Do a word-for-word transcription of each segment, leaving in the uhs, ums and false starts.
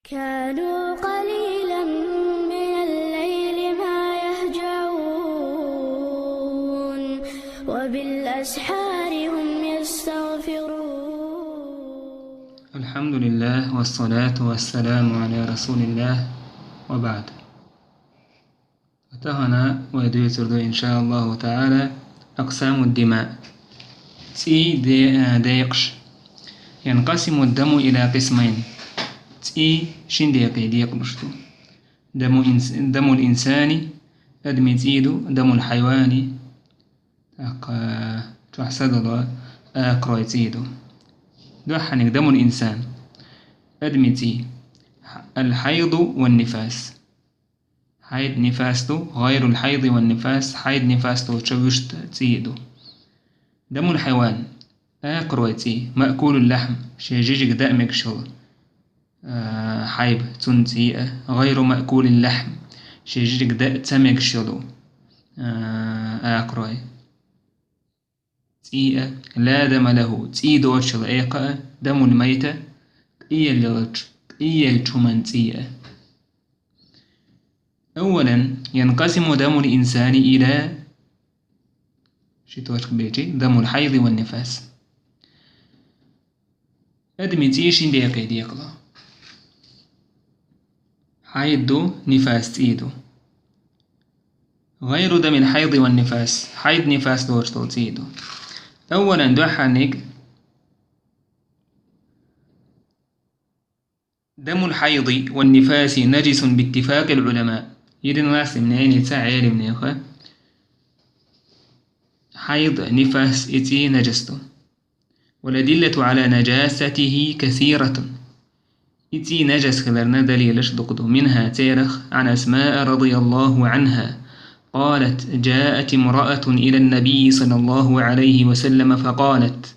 كانوا قليلا من الليل ما يهجعون، وبالأسحار هم يستغفرون. الحمد لله، والصلاة والسلام على رسول الله، وبعد. Тахана вай дуьйцур ду, иншааллаху таала, акъсаму дима. ЦӀий де-, а, декъаш. ينقسم الدم إلى قسمين. ЦӀий шин декъе декъалуш ду. Даму инс-, дамул инсани, адамий цӀий ду, дамул хайвани, тӀаккха чохь са долу акарой цӀий ду. Дуьххьаниг дамул инсан, адамий цӀий. Ал-хайду ван нифас. Хьайд, нифас ду, гӀайрул хьайди ван нифас, хьайд, нифас долчу вуьшта цӀий ду. Дамул хайван, акарой цӀий, маъкулул лахьм, шен жижиг даа мегаш йолу, а, хьайб, цунна цӀий а, гӀайру маъкулил лахьм, шен жижиг даа ца мегаш йолу, а, акарой цӀий а, ла дама лаху, цӀий доцучул экха а, дамул майта, къиеллачу, къиеллачу хӀуман цӀий а. Аввалан, янкъасиму дамул инсани ила, ши точка бечи, дамул хьайди ван нифас. Адамий цӀий шин декъе декъала. Хьайд ду, нифас цӀий ду. ГӀайру дамил хьайди ван нифас. Хьайд, нифас доцуш долу цӀий ду. Аввалан, дуьххьаниг, дамул хьайди ван нифаси нажисун биттифакъил гӀулама. Йидин ластим неница гӀелимнеха. Хьайд, нифас, и цӀий нажас ду. Вал адиллату гӀала нажасатихи касиратун. И цӀий нажас хиларна далилаш дукха ду. Минха, церах, гӀан Асмаа радияллаху гӀанха. Къалат, джаат имраатун илан набийи саллаллаху гӀалайхи ва саллама факъалат.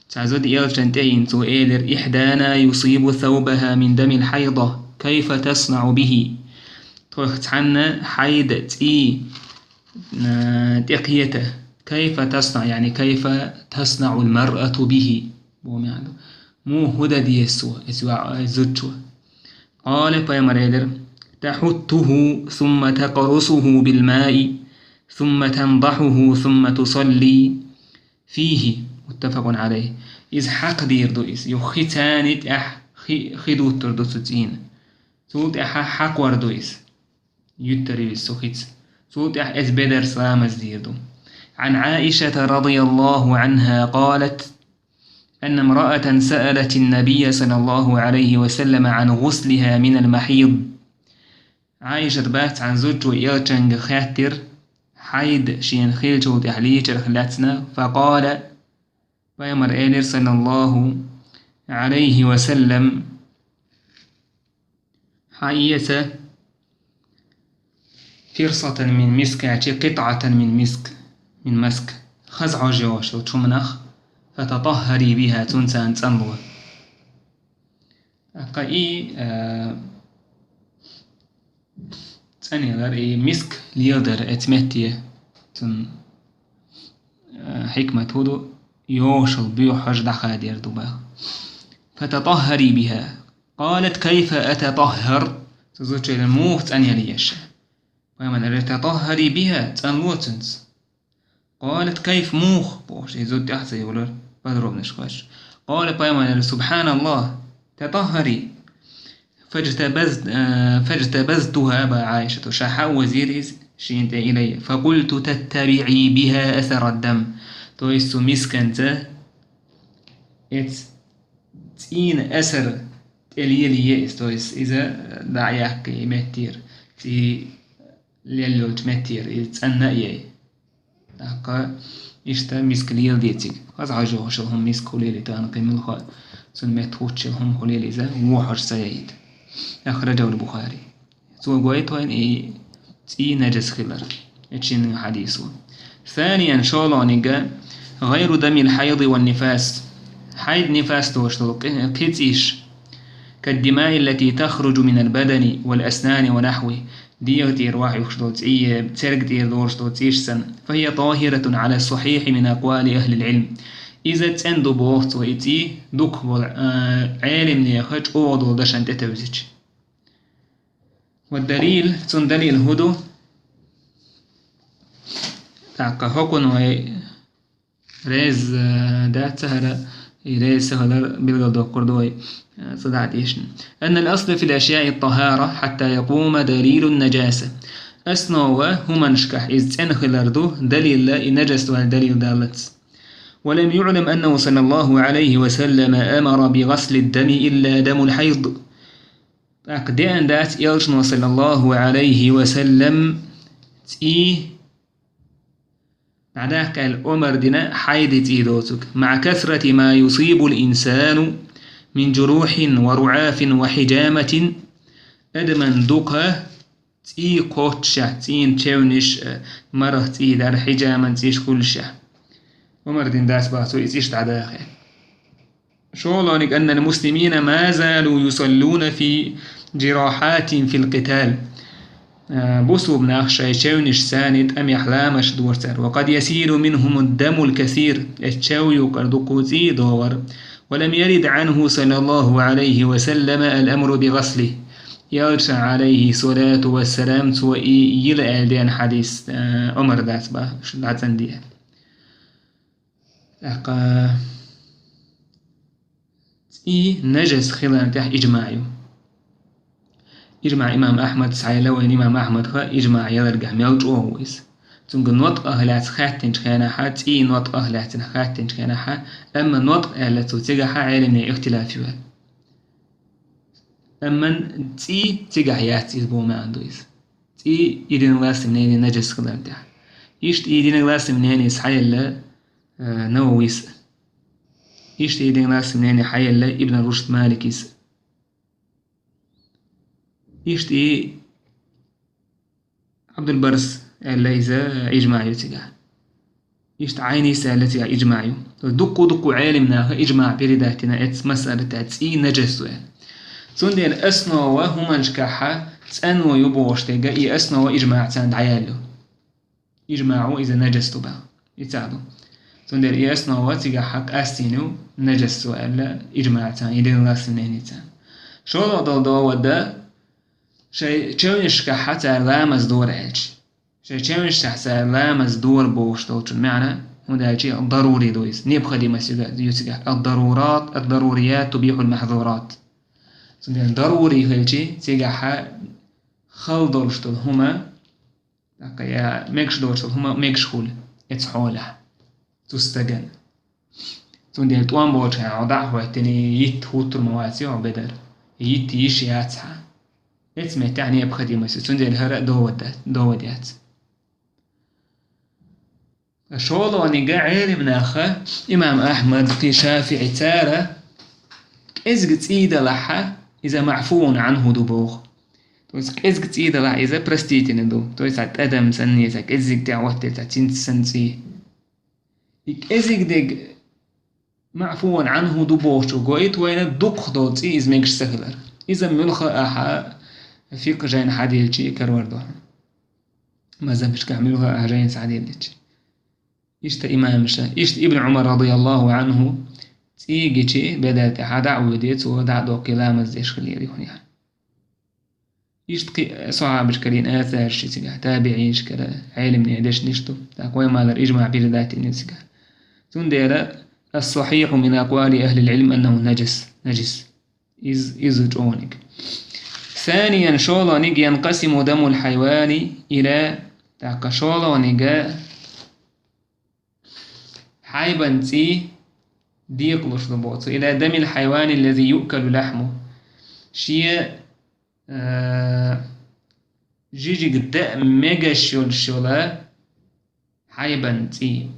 Цхьа зуда элчан тӀе йина, цо элира, ихьдана юсибу саубаха мин дамил хьайда, кайфа таснаӀу бихи? Тхох цхьанна хьайд цӀий а, тӀекхета. Кайфа таснаӀ, яъни кайфа таснаӀул маръату бихи? Бу маьӀна ду. Муха хӀун дан деза цо, иза ваӀ-, иза зудчо? Къала, пайхамар элира, тахьуттуху, сумма такърусуху бил маи, сумма тандахьуху, сумма тусалли фихи. Муттафакъун гӀалайхи. Иза хьакха дийр ду иза. Юха хи цани тӀехь хи, хи дуттур ду цу цӀийна. Цул тӀаьхьа хьакхор ду иза. Юьттар ю иза цу хица. Цул тӀаьхьа иза бедарца ламаз дийр ду. عن عائشة رضي الله عنها قالت: أن امرأة سألت النبي صلى الله عليه وسلم عن غسلها من المحيض. Ӏайшат бац цхьана зудчо элчанга хаьттира, хьайд шена хиллачул тӀаьхьа лийчарх лаьцна, факъала, пайхамар элира, саллаллаху гӀалайхи ва саллам, хьан эца фирсатан мин миск, яъни къитӀатан мин миск, мин маск. Хаза Ӏожа йогӀуш йолчу хӀуманах, фататаххари биха, цунца цӀанло. ТӀаккха и, а, цӀанъялар, и миск леладар эцу метте, цун, а, хьикмат хӀун ду, йогӀушал боьха хьожа дӀахадер ду баха. Фататаххари биха. Къалат, кайфа ататаххар? Цу зудчо элира, муха цӀанъяла еза ша? Пайхамар элира, татаххари биха, цӀанло цуьнца. Къалат, кайф, муха? Бохуш, и зуда тӀаьхьа ца йолура, подробнаш хоьттуш. Къала, пайхамар элира, субханаллах, татаххари. Фаджтабаз-, э, фаджтабазтуха, бах Ӏайшата, ша хьа а вазийра иза шена тӀе илайя. Факъулту, таттабиӀи биха асарад дам. То есть цу мисканца эц цӀийна асар тӀе лелае иза, то есть иза дӀа а яккхий меттера, цӀий лелла йолчу меттера, иза цӀанна а яй. ТӀаккха иштта миска леладе цига. Хаза Ӏожа йогӀуш йолу хӀума миска хӀун лелийта, тахана кхин муьлха, цуьнан метта хӀуттуш йолу хӀума хӀун лелийта, вон хьожа ца яйта. Ахражахул Бухари. Цо гойту вайна и цӀий нажас хилар, и шина хьадисо. Саниян, шолгӀаниг, гӀайру дамил хьайди ван нифас. Хьайд, нифас доцуш долу кхи-, кхин цӀийш. Каддимаи ллати тахруджу минал бадани вал аснани ва нахьви. ДегӀа тӀера вахь юхуш долу цӀий, церга тӀера долуш долу цӀийш санна. Фахия тахиратун гӀала сахьихьи мин акъвали ахлил гӀилм. Иза цӀена ду боху цо и цӀий, дукха болу, а, Ӏелимнеха чӀогӀа долу дашан тӀе тевзича. والدليل, цун далил хӀун ду? ТӀаккха хӀокхунна вай реза, э, дац хӀара, и реза ца хилар билгалдоккхур ду вай, э, цу дӀа тӀехьашка. أن الأصل في الأشياء الطهارة حتى يقوم دليل النجاسة. Основа хӀуманашкахь иза цӀена хилар ду, далил а, и нажас ваьлла далил даллалц. ولم يعلم أنه صلى الله عليه وسلم أمر بغسل الدم إلا دم الحيض. ТӀаккха деана дац Элчано, саллаллаху Ӏалайхи ва саллам, цӀий дӀадаккха аьлла омар дина хьайда цӀий доцург. مع كثرة ما يصيب الإنسان من جروح ورعاف وحجامة. Адаман дукха цӀий кхоччушехь, цӀийна чевнаш, э, марах цӀий дар, хьижаман цӀийш хуьлушехь. Омар дина дац боху цо и цӀийш дӀадаха. ШолгӀаниг, أن المسلمين ما زالوا يصلون في جراحاتهم في القتال. Э, бусулба нах шайн чевнашца тӀамехь ламазаш дора цара. وقد يسيل منهم الدم الكثير. Эцу чев юкъара дукха цӀий догӀура. ولم يرد عنه صلى الله عليه وسلم الأمر بغسله. Элча, Ӏалайхи салату ва салам, цо и йила аьлла деана хьадис, э, омар дац боху, дӀацӀанде аьлла. ТӀаккха цӀий нажас хиларна тӀехь ижмаъ ю. Ижмаъ имам Ахьмад схьайилла, вайн имам Ахьмад-ха ижмаъ яларгахь мел чӀогӀа ву иза. Цуьнга ноткъах лаьцна хаьттинчу хенахьа, цӀий ноткъах лаьцна хаьттинчу хенахьа, амма ноткъа аьлла цо цигахьа Ӏеламнехан ихтилаф ю аьлла. Амма цӀий цигахь яц иза боху маьӀна ду иза. ЦӀий единогласный мнение нажас хиларна тӀехь. Иштта единогласный мнение схьаелла, э, Нававис. Иштта единогласный мнение хьаелла Ибн Рушд Маликис. Иштта и Ӏабдулбаррис аьлла иза ижмаъ ю цигахь. Иштта Ӏайнис аьлла цигахь ижмаъ ю. Дуккха-дуккха Ӏеламнаха ижмаъ передать дина эцу масъалатехь, цӀий нажас ду аьлла. Цундела основа хӀуманашкахьа цӀено ю бохуш дерг, и основа ижмаъца дӀаяьлла ю. ИжмаӀо иза нажас ду боху. Ица ду. Цундела и основа цигахьа къастийна ю нажас ду аьлла ижмаъца, единогласный мнениеца. ШолгӀа долу довод, шайн чевнашкахьа цара ламаз дора аьлча. Шайн чевнашкахь цара ламаз дора бохуш долчун маьӀна, хӀунда аьлча дарури ду иза. Необходимость ю цигахь. الضرورات، الضروريات تبيح المحظورات. Цундела дарури хилча, цигахьа хала долуш долу хӀума, тӀаккха я мегаш доцург хӀума мегаш хуьлу эцу хьолехь цу стагана. Цундела тӀом боцуш хьо дӀа а хӀоьттина, йитта хӀуттур ма вац хьо бедар. Йитта йиш яц хьан. Эцу меттехь необходимость ю. Цундела хӀара а довод дац, довод яц. ШолгӀаниг Ӏеламнаха, имам Ахьмад, кхин ШафиӀи, цара кӀезиг цӀий далахьа, иза маъфун Ӏанху ду боху. То есть кӀезиг цӀий далахь, иза простительный ду. То есть цхьа тӀадам санна, цхьа кӀеззиг тӀехь хӀоттийна, цхьа цинца санна цӀий. И кӀезиг дерг маъфун Ӏанху ду бохучух гойту вайна дукхах долу цӀий иза мегаш ца хилар. Иза муьлхха а хьан фикъхӀ жайна хьаделча карор ду хьан. Мазхабашкахь муьлхха а хьан жайна схьаделча. Иштта имамаша, иштта Ибн Ӏумар, радияллаху Ӏанху, цӀий гича бедар тӀехьа дӀа а воьдий, цо дӀа а доккхий ламаз деш хилира юханехьа. Иштта кхин а сахьабашкара йина асарш ю цигахь, табиӀинашкара, Ӏеламнехан дешнаш ду. ТӀаккха вай ма-аллара ижмаъ передать йина ю цигахь. Цундела الصحيح من أقوال أهل العلم أنه نجس, нажас. Из, иза чӀогӀаниг. ثانيا, шолгӀаниг, ينقسم دم الحيوان إلى, тӀаккха шолгӀаниг хьайбан цӀий декъалуш ду боху цо. إلى دم الحيوان الذي يؤكل لحمه. Шен, э, жижиг даа мегаш йолуш йолу хьайбан цӀий.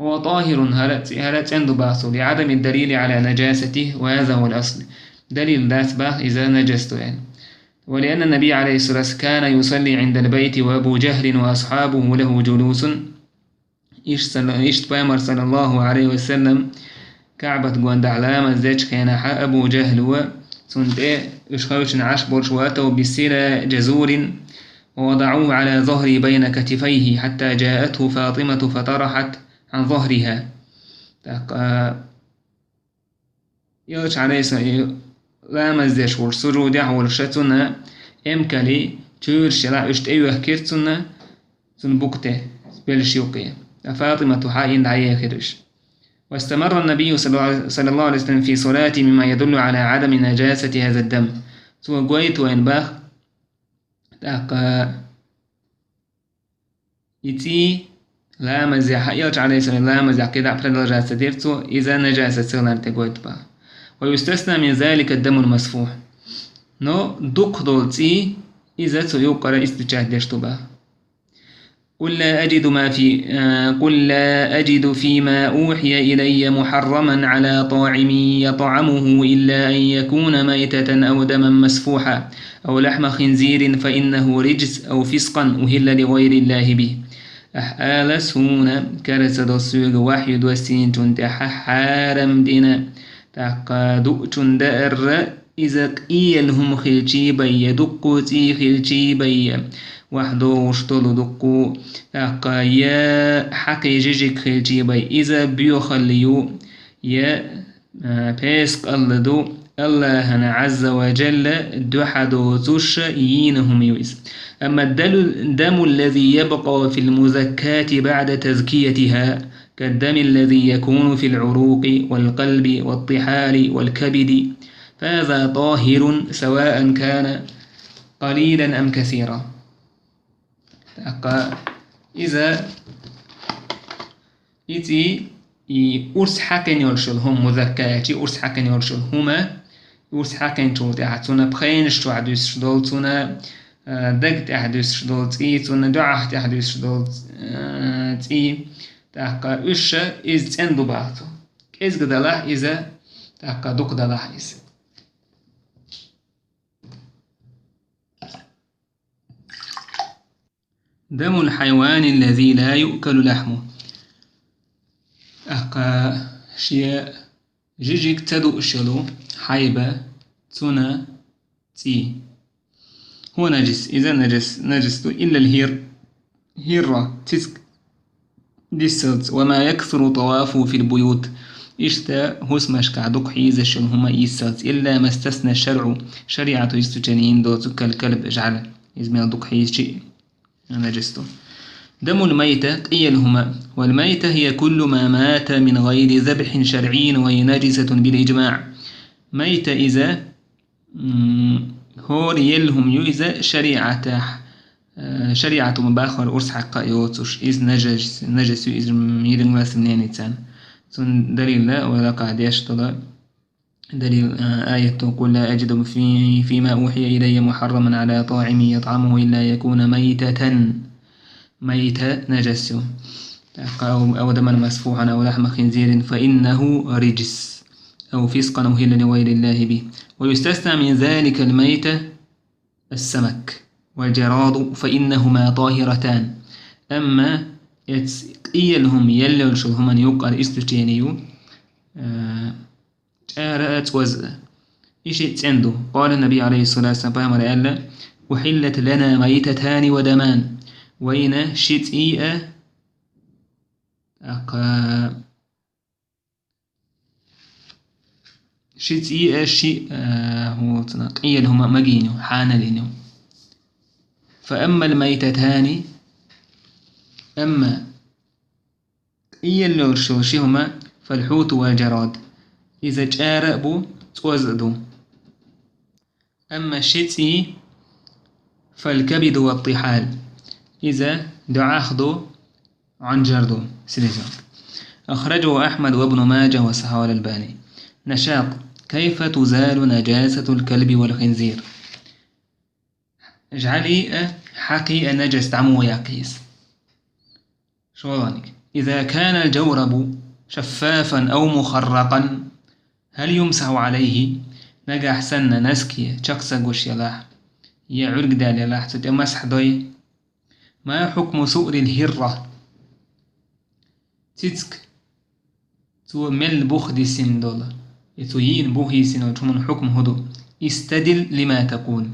هو طاهر, хӀара цӀи-, хӀара цӀена ду боху цо, لعدم الدليل على نجاسته، وهذا هو الأصل. Далил дац боху иза нажас ду аьлла. ولأن النبي عليه الصلاة والسلام كان يصلي عند البيت وأبو جهل وأصحابه له جلوس. Иштта, иштта Пайхамар, саллаллаху Ӏалайхи ва саллам, КаӀбат гондахь ламаз дечу хенахьа Абу Жахьл ва цунна тӀе уьш хевшина Ӏаш болуш, وأتوا بسلة جزور ووضعوه على ظهره بين كتفيه حتى جاءته فاطمة فطرحت عن ظهرها. ТӀаккха Элча, Ӏалайхиссалам, и ламаз деш волуш, сужудехь волуш, цунна эмкали чуьйраш елахь, уьш тӀеоьхкира цунна, цунна букъа тӀе, белшаш юккъе. ТӀаккха ФатӀимату хьаийна дӀаехира уьш. واستمر النبي صلى الله عليه، صلى الله عليه وسلم في صلاته مما يدل على عدم نجاسة هذا الدم. Цо гойту вайна боху, тӀаккха и цӀий ламазехь, хьан элча, алейхиссалам, ламазехь кхидӀа продолжаться дира цо, иза нажасат ца хилар тӀе гойту боху. ويستثنى من ذلك الدم المسفوح. Но дукхах долу цӀий, иза цу юккъера исключать деш ду боху. قل لا أجد ما في، آه، قل لا أجد فيما أوحي إلي محرما على طاعم يطعمه إلا أن يكون ميتة أو دما مسفوحا أو لحم خنزير فإنه رجس أو فسقا أهل لغير الله به. Ахьа ала, суна кара ца до соьга вахью доссийначунна тӀехь хьарам дина, тӀаккха дуучунна даарра, иза къелла хӀума хилчий бен, я дуккха цӀий хилчий бен, я вахдогӀуш долу дуккха, тӀаккха я хьакхе жижиг хилчий бен, иза боьхалла ю, я, а, пескъалла ду, Аллахьана Ӏазза ва Джалла дуьхьа доцуш йийна хӀума ю иза. أما الدل-، الدم الذي يبقى في المزكاة بعد تزكيتها كالدم الذي يكون في العروق والقلب والطحال والكبد، فهذا طاهر سواء كان قليلا أم كثيرا. ТӀаккха иза, и цӀий, и урс хьаькхина йолуш йолу хӀума, музакка аьлча, и урс хьаькхина йолуш йолу хӀума, и урс хьаькхинчул тӀаьхьа цунна пхенаш чохь дуьсуш долу, цунна, а, даг тӀехь дуьсуш долу цӀий, цунна дуьхьах тӀехь дуьсуш долу, а, цӀий, тӀаккха уьш иза цӀена ду боху цо. КӀезиг далахь иза, тӀаккха дукха далахь иза. دم الحيوان الذي لا يؤكل لحمه. ТӀаккха шен жижиг ца дуъуш йолу хьайба, цуьнан цӀий. هو نجس, иза нажас, нажас ду, إلا الهر, хӀирра, цициг йиссалц, وما يكثر طوافه في البيوت, иштта хӀусамашкахь дукха хьийзаш йолу хӀума йиссалц, إلا ما استثنى الشرع, шариӀато исключение йина доцург, كالكلب, жӀаьла, иза мел дукха хьийзачи а нажас ду. دم الميتة, къелла хӀума, والميتة هي كل ما مات من غير ذبح شرعي وهي نجسة بالإجماع. Майта иза, м, хӀора елла хӀума ю иза шариӀатехь, э, шариӀато ма-баххара урс хьакха а йоцуш, иза нажас, нажас ю иза, м, йиъниг лаьцна неницан. Цунна далил вай лакхахь деш долу далил, э, аят ду: قل لا أجد في، فيما أوحي إلي محرما على طاعم يطعمه إلا يكون ميتة. Майта нажас ю. ТӀаккха أو، أو دما مسفوحا أو لحم خنزير فإنه رجس أو فسقا أهل لغير الله به. ويستثنى من ذلك الميتة السمك والجراد فإنهما طاهرتان. Амма эц къелла хӀума, елла йолчу хӀуманна юккъера исключение ю, э, чӀара а, цӀоз а. И шиъ цӀена ду. قال النبي عليه الصلاة والسلام, пайхамара аьлла: أحلت لنا ميتتان ودمان. Вайна ши цӀий а, тӀаккха ши цӀий а, ши, а, хӀун олу цунах, къелла хӀума магийна ю, хьанал йина ю. فأما الميتتان, амма къелла йолуш йолу ши хӀума, فالحوت والجراد, иза чӀара а бу, цӀоз а ду. Амма ши цӀий, فالكبد والطحال, иза дуьхьах ду, Ӏанжар ду, слеза. أخرجه أحمد وابن ماجه وصححه الألباني. نشاط: كيف تزال نجاسة الكلب والخنزير؟ ЖӀаьли а, хьакхи а нажас дӀа муха яккха еза? ШолгӀаниг: إذا كان الجورب شفافا أو مخرقا هل يمسح عليه؟ Нагахь санна носки чекх ца гуш елахь, я Ӏуьрг даьлла елахь, цу тӀе масхь дой? ما حكم سؤر الهرة؟ Цициг, цо мелла бух дисина долу, я цо йиъна бух йисина долчу хӀуманна хьукма хӀун ду? استدل لما تقول.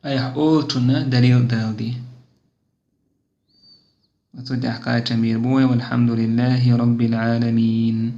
Айхьа олучунна далил далалде. Оцу тӀехь кхачам бийр бу вай. والحمد لله رب العالمين.